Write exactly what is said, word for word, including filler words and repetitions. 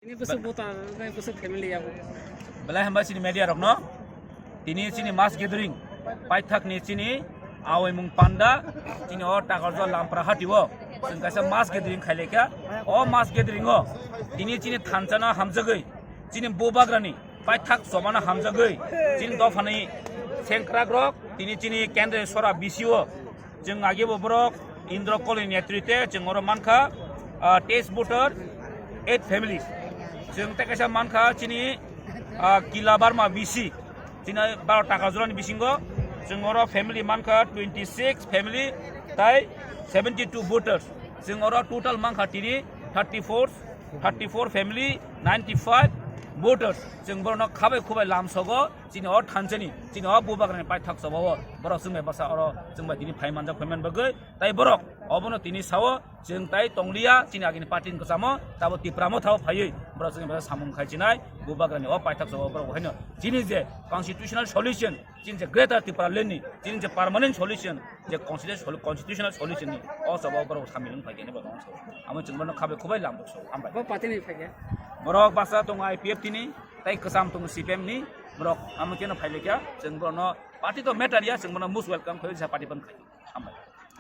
Ini bwswk voter, ini bwswk family abo. Belai hambai chini media rokno. Tini chini mass gathering. Paithak ni chini awai mung panda. Chini o Takarjala Lampra hati o. Chwng kaisa mass gathering khailekha. O mass gathering o. Tini chini thansa no hamjagwi. Chini bubagrani. Paithak somano hamjagwi. Chini dophani sengkrak rok. Tini chini kendra sora B C O. Chwng agi bo borok Indra Kolini netrite chwng oro mankha, ah, test voter eight family. Chwng tei kaisa mankha chini, ah, Kila Barma B C. Chini baro Takarjalani bisingo chwng oro family mankha twenty six family tai seventy two voters. Chwng oro total mankha tini thirty four, thirty four family, ninety five voters. Chwng borokno khabai khubai lamsogo. Chini o thansani, chini o bubagrani paithak sobao borok chwngbai bwsa oro chwngbai tini phai manjak phai man bagwi, tai borok obono tini sao chwng tai tongliya chini agini party ni kwchamo tabo Tipra Motha o phaiwi borok chwngbai bwsa samung khai chinai bubagrani o paithak sobao borok haino chini je constitutional solution, chini je Greater Tipraland ni chini je permanent solution, je constitutional, constitutional solution ni o sobao borok samung khai kene borok amo chwng bono khabai khubai lambo so hambai. Bo party ni phaikhe? Borok bwsa tongo I P F T ni, tai kwcham tongo C P M ni, borok amo keno phailikya, chwng borokno party to matter ya, chwng bono most welcome khayo, jesa party ban khayo. Hambai.